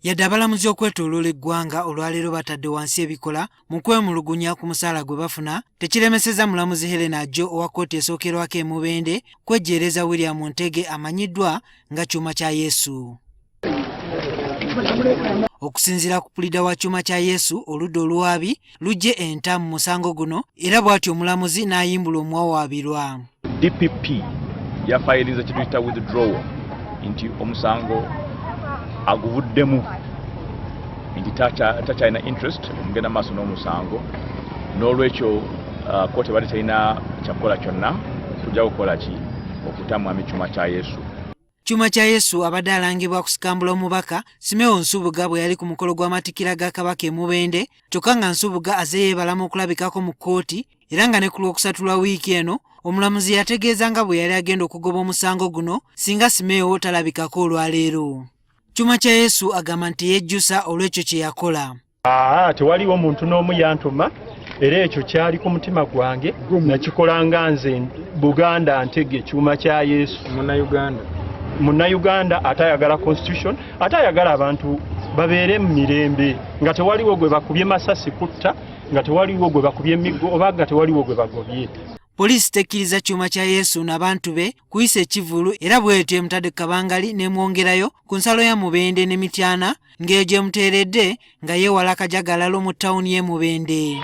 Yadde abalamuzi okwetooloola eggwanga olwaleero batadde wansi ebikola mu kwemulugunya ku musaala gwe bafuna, tekiremesezza mulamuzi Hellen Ajo owa kkooti esookerwako e Mubende kwejjeereza William Ntege amanyiddwa nga Kyuma kya Yesu. Okusinziira ku pulida wa Kyuma kya Yesu, oludda oluwaabi luggye enta mu musango guno era bw'atyo omulamuzi n'ayimbula omuwawaabirwa. DPP yafayirinze kyetuyita withdrawal nti omusango aguvuddemu nti takyalina interest omugenda maaso n'omusango, n'olwekyo kooti ebadde terina kyakukola kyonna kujja kukola ki okuta mwami Kyuma kya Yesu. Kyuma kya Yesu abadde alangibwa kusikambula omubaka Simeo Nsubuga bwe yali ku mukolo gw'amatikkira ga Kabaka e Mubende, kyokka nga Nsubuga azze yeebalama okulabikako mu kkooti era nga ne ku Lwokusatu lwa wiiki eno omulamuzi yategeeza nga bwe yali agenda okugoba omusango guno singa Simeo talabikako olwaleero. Kyuma kya Yesu agamba nti yejjusa olw'ekyo kye yakola. Aa, tewaliwo muntu n'omu yantuma, era ekyo kyali ku mutima gwange, nakikola nga nze Buganda Ntege Kyuma kya Yesu, Munnayuganda, Munnayuganda ate ayagala constitution, ate ayagala abantu babeere mu mirembe nga tewaliwo gwe bakubye masasi kutta, nga tewaliwo gwe bakubye emiggo, oba nga tewaliwo gwe bagobye. Poliisi tekkiriza Kyuma kya Yesu n'abantu be kuyisa ekivvulu era bw'etyo emutadde ku kabangali n'emwongerayo ku nsalo ya Mubende ne Mityana ng'eyo gy'emuteeredde nga yeewala akajagalalo mu ttawuni y'e Mubende.